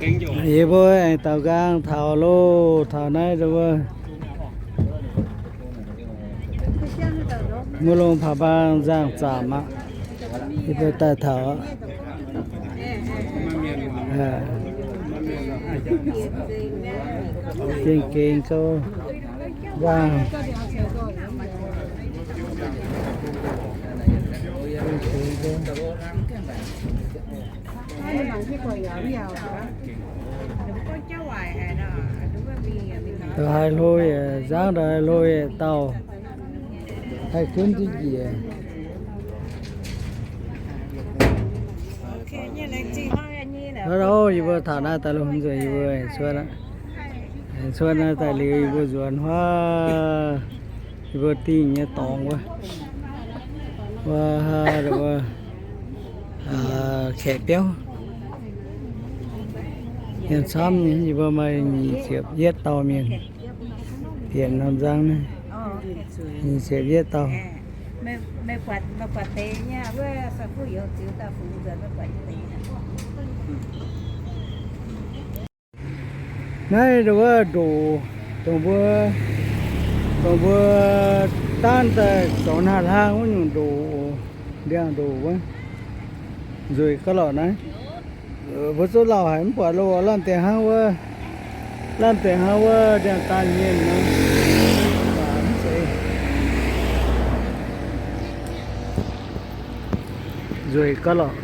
Yie mbuo aengx daaux nqaang taux loh, taux naaiv wuov Mu'longx Paa Baang nzangc zaamc aqv. Yie mbuo daaih taux aqv. Gengh gengh gouv nzangc. Ndongc haaix hlo yaac nzangv, ndongc haaix hlo yaac dauh, haih gunv duqv njiec. Hnangv nor yie mbuo taux naaiv daaih lungh nzunc yie mbuo aengx cuotv aqv. Aengx cuotv naaiv daaih liuz yie mbuo nzuonx huaav yie mbuo dingh nyei dorngx wuov, wuov, wuov, kaeqv biauv. Mienh camv nyei, yie mbuo maaih nyic ziepc yietv dauh mienh. Dienc norm nzangv naaiv, nyic ziepc yietv dauh. Naaiv wuov ndoqc, dongh mbuo, dongh mbuo daanv daaih zoux hnangv hlang wuov nyungc ndoqc, ndiangx-ndoqc wuov, nzueic gauh lorqc naaiv. Mbuo zuqc lauh haic mv buatc loh, lamh deix hnangv wuov, lamh deix hnangv wuov ndiangx-daanh mienh nor, mv zeiz, nzueic gauh lorqc.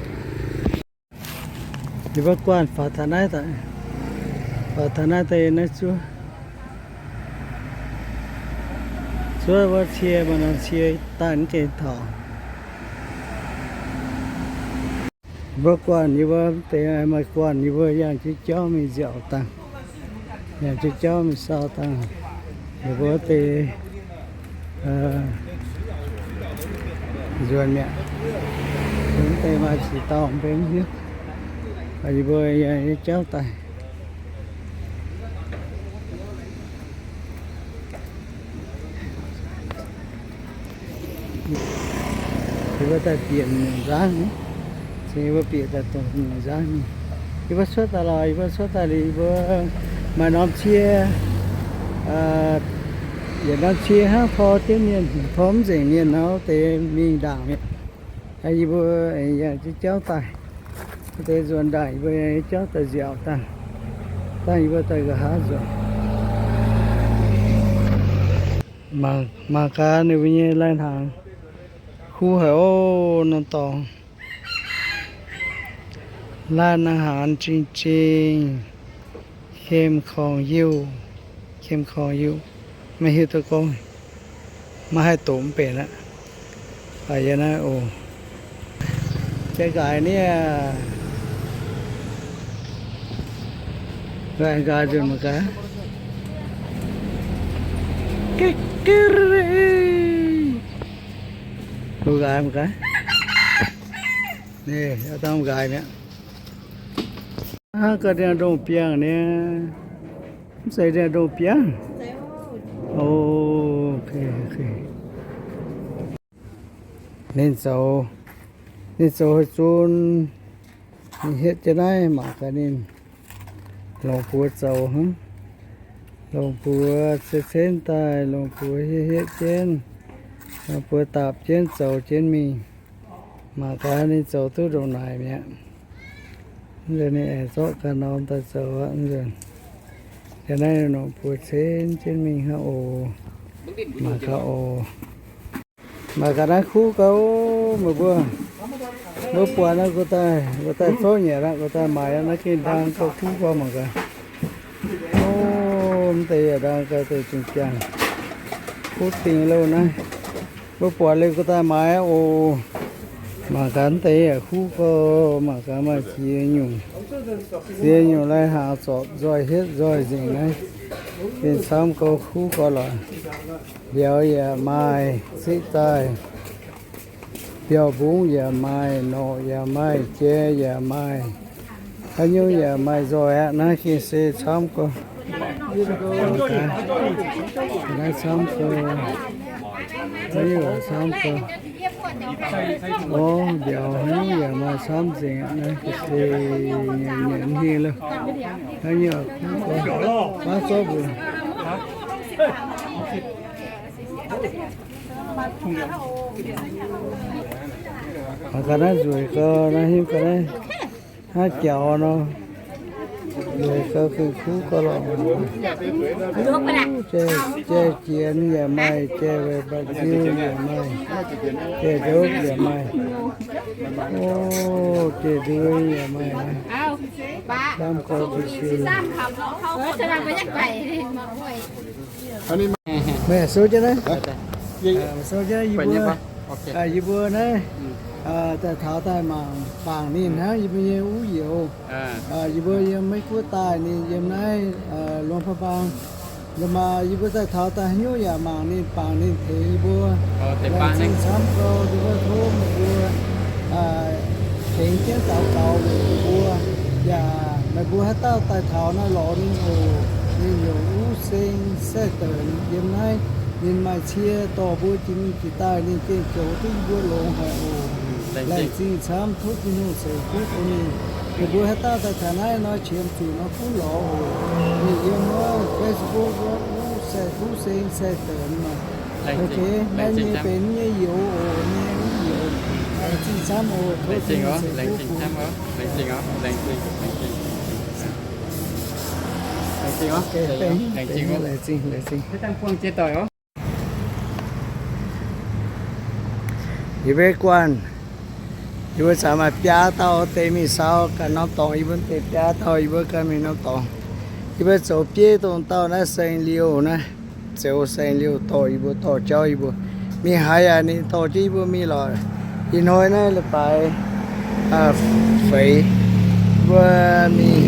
Yie mbuo guanh faaux taux naaiv daaih, faaux taux naaiv daaih naaiv zuov, zuov wuov cie maaih norm cie daaih mv gengh taux. Yie mbuo guanh yie mbuo deix maaih guanh yie mbuo yangh jienv jauv mingh nziaauc dangh, yangh jienv jauv mingh sau dangh. Yie mbuo deix nzuonx mi'aqv. Mv deix maaih ziex dauh mbenc hiuv, yie mbuo yangh jienv jauv daaih. Yie mbuo daaih bieqc nyungc nzangv, yie mbuo bieqc daaih dongh nyungc nzangv. Yie mbuo cuotv daaih lorqc, yie mbuo cuotv daaih liuz yie mbuo maaih norm cie, yietc norm cie hnangv tor jienv mienh, tor mv nzengc mienh nor deix mingh ndaangc mi'aqv. Yie mbuo yangh jienv jauv daaih, deix nzuonx ndaangc yie mbuo yangh jienv jauv daaih nziaauc dangh, dangh yie mbuo daaih nqa'haav nzuonx. Mangc gaax ninh mbuo nyei lai-hnaangx, kuv haic oc norm dorngx. ร้านอาหาร จริงๆ, เข้มข้นอยู่, เข้มข้นอยู่, maiv hiuv duqv gorngv, maiv haih doqc mv benx aqv. Baac yie naaiv oc, jai nqaaix niev, nqaaix nqaaix nzunc mangc gaax, nqaaix mangc gaax, nqaaix mi'aqv. Hnangv ga'ndiev ndongh biangh nyei, mv zeiz ndongh biangh. Ninh zoux, ninh zoux haaix zunc, ninh hietv jienv naaiv mangc gaax ninh. Longc buoz zoux hnangv. Longc buoz cen-cen daaih, longc buoz hietv hietv jienv, longc buoz daapc jienv zoux jienv mingh. Mangc gaax ninh zoux duqv ndongc naaic mi'aqv. Ninh aengx zorqv ganh norm daaih zoux aqv. Yie naaiv longc buoz cen jienv mingh hnangv oc. Mangc gaax oc. Mangc gaax naaiv kuv gauh, meih mbuo, mbuo buatc naaiv gu'daaih, gu'daaih zorqv nyei aqv, gu'daaih maaiz aqv. Naaiv gengh ndaang gauh kuv gauh mangc gaax. O, mv deix yaac ndaang gauh deix zingh jangh. Kuv dingc loh naaiv. Mbuo buatc liuz gu'daaih maaiz aqv oc. Mangc gaax mv deix yaac kuv gauh, mangc gaax maaih ziex nyungc, ziex nyungc lai-hnaangx zorpc nzoih hietv nzoih nzengc naaiv. Gengh camv gauh kuv gauh lorqc. Mbiauz yaac maaih, ziqv daaih, mbiauz mbungv yaac maaih, norqc yaac maaih, jai yaac maaih, haaix nyungc yaac maaih nzoih aqv. Naaiv gengh se camv gauh, naaiv camv gauh, haaix nyungc camv gauh. Orv mbiauz haaix nyungc yaac maaih camv nzengc aqv. Naaiv ga'sie nyanc hingh loh. Haaix nyungc baav zorqv mbuo. Mangc gaax naaiv nzueic gau, naaiv hingv gau naaiv. Hnangv jaux nor, nzueic gau, gengh kuv gau lorqc. Jai, jai jiex yaac maaih, jai weic mba'nziu yaac maaih, jai ndopv yaac maaih. O, jai nduov yaac maaih. Lamh gau ga'sie. Meih sou jienv naaiv. Meih sou jienv naaiv, yie mbuo, yie mbuo naaiv daaih taux daaih mangc, bangc ninh hnangv yie mbuo nyei wuov youz. Yie mbuo yiem Meiv Guoqv daaih, ninh yiem naaiv Luang Prabang. Nzunc maaih yie mbuo daaih taux daaih haaix nyungc yaac mangc ninh, bangc ninh tengx yie mbuo. Laengz zingh camv gau, yie mbuo tov meih mbuo tengx jienv daux gaux meih mbuo. Yaac meih mbuo haaix dauh daaih taux naaiv lorz ninh oc. Ninh nyungc wuov seng sai-deix yiem naaiv, ninh maaih cie dorh mbuo jiex mingh jiex daaih, ninh gengh zoux duqv yie mbuo longx haic oc. Laengz zingh camv, tov Tin-Hungh ceix fuqv bun ninh. Meih mbuo haaix dauh daaih taux naaiv nor, qiemx zuqc nor gunv lorz oc. Ninh yiem wuov Facebook wuov, wuov sai-, wuov seng sai-deix maah. Ok, naaiv nyei benx nyei youz oc, nyei wuov youz. Laengz zingh camv oc, tov Tin-Hungh ceix fuqv bun. Laengz zingh, laengz zingh. Yie mbuo guanh, yie mbuo caux maaih biaa dauh deix mingh saau ganh norm dorngx, yie mbuo deix biaa dauh yie mbuo ganh mingh norm dorngx. Yie mbuo zoux bieiv dongh dauh naaiv Saeng Liouh naaiv, zoux Saeng Liouh dorh yie mbuo, dorh jauv yie mbuo. Mingh haaix yaac ninh dorh jienv yie mbuo mingh lorqc. Ih hnoi naaiv leiz-baaix feix, mbuo mingh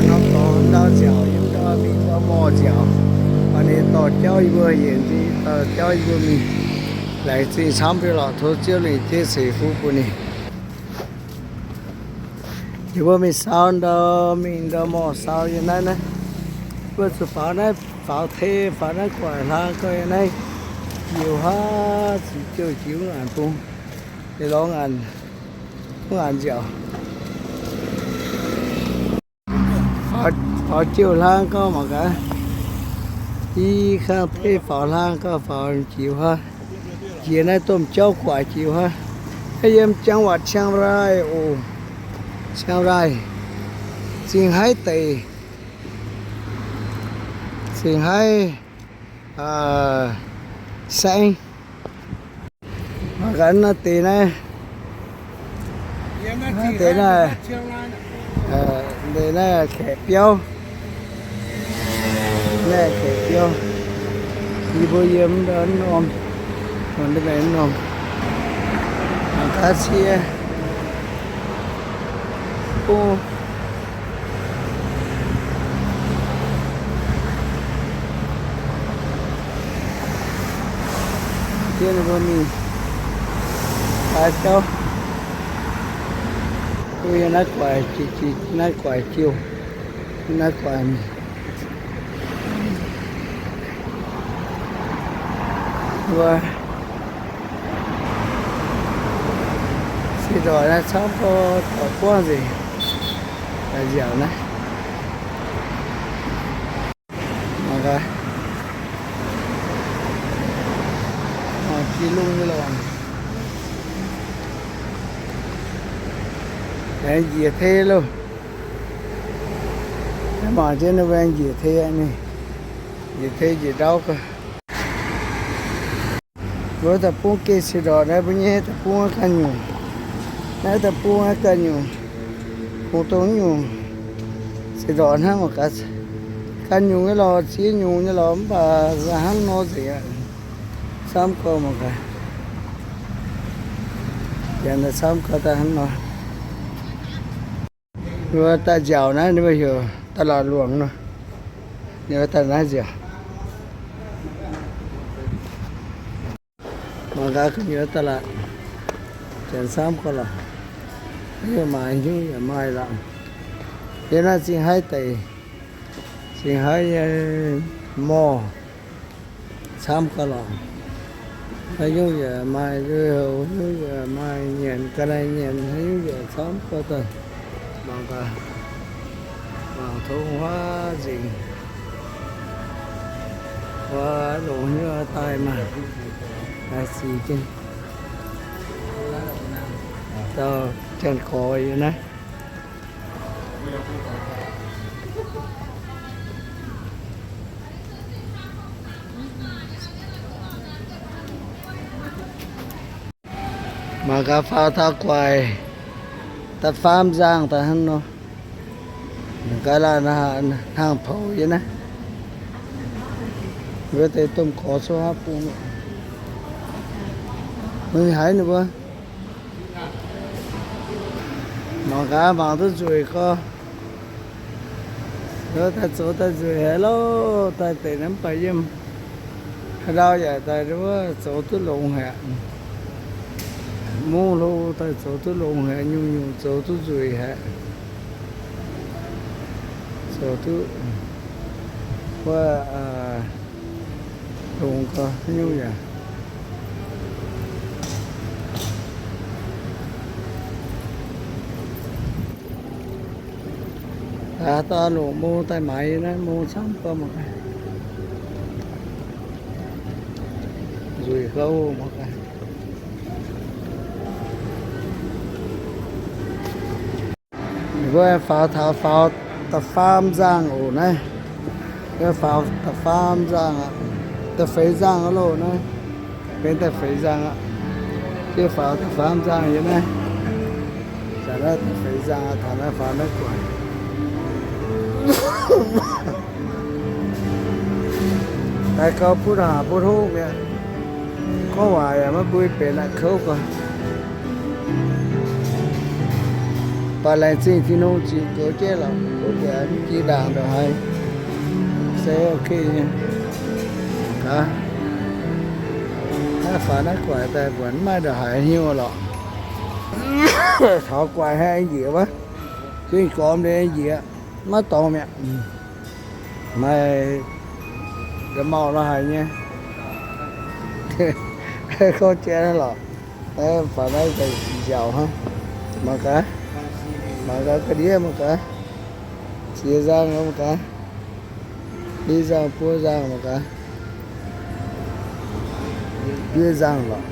norm dorngx ndau nziaauc, yiem ndau mingh ndau morh nziaauc. Ninh dorh jauv yie mbuo yienc, dorh jauv yie mbuo mingh. Laengz zingh camv mbienv lorqc, tov Ziouv lingc jeiv ceix fuqv bun ninh. Yie mbuo mingh saau ndau, mingh ndau morh saau yiem naaiv naaiv. Mbuo zuqc faaux naaiv, faaux tei, faaux naaiv gu'nguaaic hlang gau yiem naaiv. Njiec wuov haav, ziqc jouh jiex wuov ngaanc bung, deix lorz ngaanc, wuov ngaanc nziaauc. Faaux jouh hlang gau mangc gaax. I kang tei faaux hlang gau, faaux jiex wuov haav. Njiec naaiv domh jauv gu'nguaaic jiex wuov haav. Naaiv yiem จังหวัดเชียงราย oc. เชียงราย Zingh Haiv deic, Zingh Haiv saengv. Mangc gaax naaiv deix naaiv, naaiv deix naaiv, deix naaiv kaeqv biauv. Naaiv kaeqv biauv. Yie mbuo yiem ndau norm, norm, mangc gaax cie. Bung. Jienv ninh mbuo mingh daaih jauv. Mbuo yiem naaiv guaix, naaiv guaix jiouh, naaiv guaix mingh. Mbuo se ndoic naaiv camv gau, doic buangv nzengc, nziaauc naaiv. Mangc gaax, mangc jiex lungh nyei lorngx. Aengx njiec tei loh. Mangc jienv ninh mbuo aengx njiec tei, njiec tei njiec ndau gau. Mbuo deic-bung geh se ndorqc naaiv, mbuo nyei deic-bung ganh nyungc. Naaiv deic-bung ganh nyungc, kungx dongh nyungc se ndorqc hnangv mangc gaax. Ganh nyungc nyei lorqc, ziex nyungc nyei lorqc, mv baac hnangv nor nzengc aqv. Camv gau mangc gaax. Janx camv gau daaih hnangv nor. Ninh mbuo daaih nziaauc naaiv, ninh mbuo heuc ตลาดหลวง nor. Ninh mbuo daaih naaiv nziaauc. Mangc gaax gu'nyuoz ตลาด. Janx camv gau lorqc. Yie maaiz hnyouv yaac maaih lorqc. Yiem naaiv Zingh Haiv deic, Zingh Haiv nyei morh camv gau lorqc. Haaix nyungc yaac maaih nzuih houc, haaix nyungc yaac maaih nyanc, ga'naaiv nyanc, haaix nyungc yaac camv gorx daaih. Mangc gaax, mangc tongx huaav nzengc. Wuov longx nyei daaih maah, daaih sic jienv. Dauh janx-gorx yiem naaiv. Mangc gaax faaux taux guaic, da'faam nzangh daaih hnangv nor. Ga'naaiv laanh hnangv poux yiem naaiv. Wuov deix domh gorx sou haav bung. Mingh haiz ninh mbuo. Mangc gaax, mangc duqv nzueic gorx. Daaih zoux daaih nzueic haic loh, daaih deix naaiv mv baac yiem. Haaix ndau yaac daaih wuov zoux duqv longx haic. Mungv hlo daaih zoux duqv longx haic, nyungc-nyungc zoux duqv nzueic haic. Zoux duqv wuov, longx gorx nyungc yaac. Aav, daaih longc mong daaih maaiz naaiv, mong camv gorx mangc gaax. Nzueic gorx mangc gaax. Ninh mbuo faaux taux faaux da'faam nzangh oc naaiv. Faaux da'faam nzangh aqv. Da'feix nzangh aqv loh naaiv. Benx da'feix nzangh aqv. Yie faaux da'faam nzangh yiem naaiv. Da'naaiv da'feix nzangh aqv, taux naaiv faaux naaiv guaic. Daaih gauh butv haac butv hungh mi'aqv. Gorngv waac yaac maiv mbui benx aqv, kouv gorx. Baac laengz zingh Tin-Hungh ziux goux jienv lorqc, butv yaac mv jiex ndaangc ndongc haaix. Se ok nyei. Gaax, naaiv faaux naaiv guaic daaih mbuonc mv maaih ndongc haaix hnyouv lorqc. Taux guaic haih njiec wuov, zingh gormx liuz njiec, maiv dorngx mi'aqv. Maaih nda'maauh lorz haic nyei. Gorngv jiex naaiv lorqc. Faaux naaiv daaih nziaauc hnangv. Mangc gaax, mangc gaax ga'ndiev mangc gaax. Ziex nzangh mangc gaax. Ni nzangh buo nzangh mangc gaax. Fiev nzangh lorqc.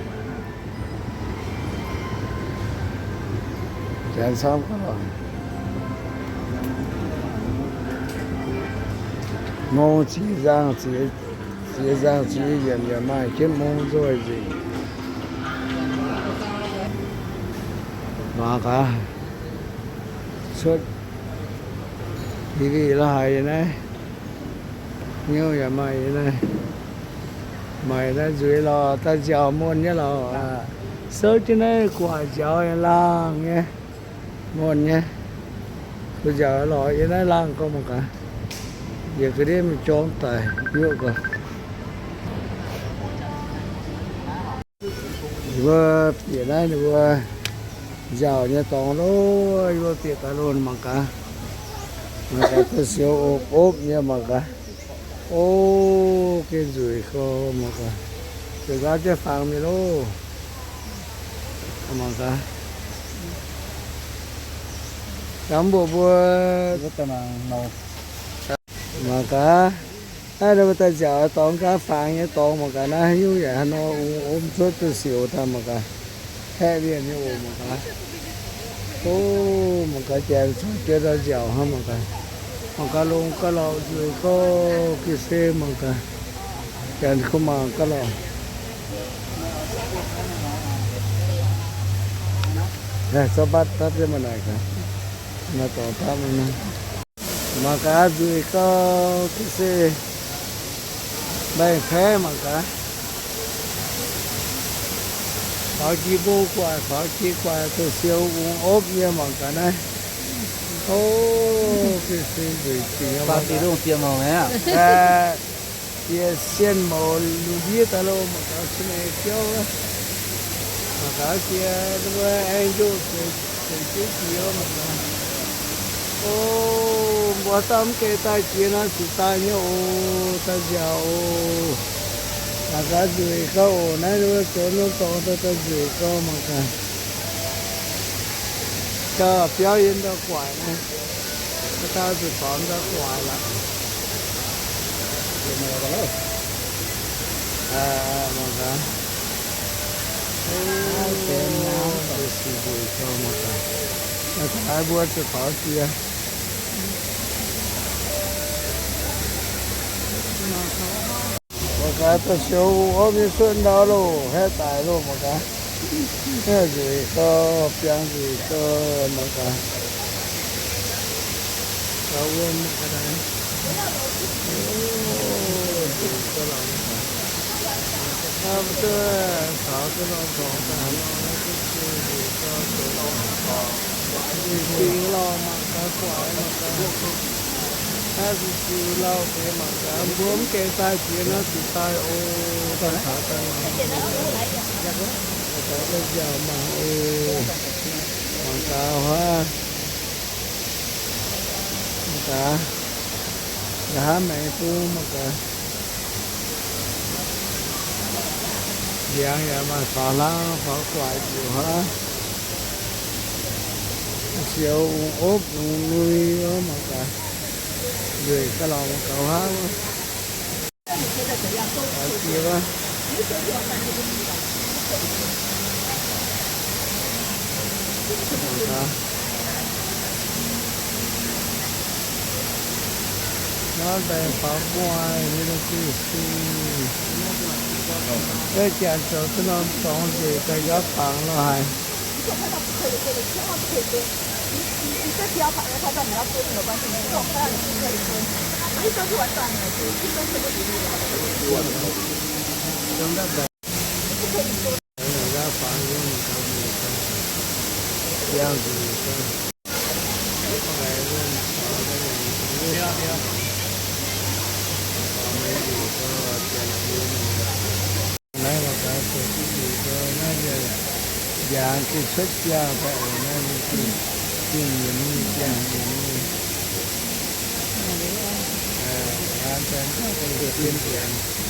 Janx camv gorx lorqc. Mong ziex nzangh, ziex nzangh ziex yiemc yaac maaih jienv mong nzoih nzengc. Mangc gaax, cuotv li lorz haic yiem naaiv. Nyouv yaac maaih yiem naaiv. Maaih naaiv nzueiz lorqc, daaih nziaauc muonh nyei lorqc. Souv jienv naaiv gu'nguaaic nziaaux laangh nyei. Muonh nyei. Gu'nguaaic nziaaux lorqc yiem naaiv laangh gorx mangc gaax. Yietc ga'ndiev mingh jorm daic hnyouv gorx. Yie mbuo bieqc naaiv ninh mbuo nziaauc nyei dorngx loh, yie mbuo bieqc daaih loh mangc gaax. Mangc gaax, da'siux opv-opv nyei mangc gaax. O, gengh nzueic gorx mangc gaax. Zuqc nqaapv jienv fangx mingh loh. Mangc gaax. Gamh mbuo mbuo mangc gaax. Naaiv mbuo daaih nziaauc dorngx nqaapv fangx nyei dorngx mangc gaax naaiv, haaix nyungc yaac haaix nor ong om cuotv da'siux daaih mangc gaax. Haeqv mienh nyei oc mangc gaax. O, mangc gaax janx zuqc jiex ndau nziaauc hnangv mangc gaax. Mangc gaax longx gaax lorqc, nzueic gorx ga'sie mangc gaax. Janx kuh mangc gaax lorqc. Zorqv mbatv dapv jienv maaih naaic gaax. Maaih dorngx dapv mv nor. Mangc gaax nzueic gorx ga'sie. Mbaengx-paeqv mangc gaax. Faaux jiex mbong gu'nguaaic, faaux jiex gu'nguaaic da'siux ong opv nyei mangc gaax naaiv. O, ga'sie nzueic jiex nyei mangc gaax. Jiex sienh mouc luc ndiev daaih loh mangc gaax, cin-neix biauv wuov. Mangc gaax jiex mbuo aengx njoh zeix jienv jiex mangc gaax. O, mbuo dauh mv gaengh daaih jiex nor zuqc daaih nyei oc, daaih nziaauc oc. Mangc gaax nzueic gau oc. Naaiv wuov zoux norm dorngx daaih nzueic gau mangc gaax. Gauh biauv yie ndau guaaic naaiv. Gauh zuqc taux ndau guaaic lorqc. Mangc gaax. Nzueic gau mangc gaax. Mbuo zuqc taux jiex. Mangc gaax, da'siou opv nyei cuotv ndau loh, haeqv daic loh mangc gaax. Nzueic gau, biangh nzueic gau mangc gaax. Gauh wuom mangc gaax naaiv. Nzueic gau lorqc mangc gaax. Hnamv duqv taux duqv norm dorngx daaih nor, nzueic gau, nzueic gau lorqc mangc gaax, guaaic mangc gaax. Naaiv nzueic lauh deix mangc gaax, mbuo mv gaengh daaih jiex nor zuqc daaih oc. Daaih taux daaih mangc oc. Daaih nziaauc mangc oc. Mangc gaax huaav. Mangc gaax. Nqa'haav maengx bung mangc gaax. Ndiangx yaac maaih faaux hlang faaux guaaic njiec huaav. Siou ungx opv ungx lui wuov mangc gaax. Nzueic gau lorqc mangc gaax huaav wuov. Jiex wuov. Mangc gaax. Naaiv daaih faaux guaaic nyei lungh diuh sin. Ei janx zoux duqv norm dorngx nzueic daaih nqa'haav bangc lorz haic. Naaiv mangc gaax, zoux duqv nzueic gau, naaiv yaac ndiangx gengh cuotv biangh daaih oc. Naaiv gengh nyiemz nyei, biangh nyiemz nyei. Aa, daaih gengh zien ndiangx.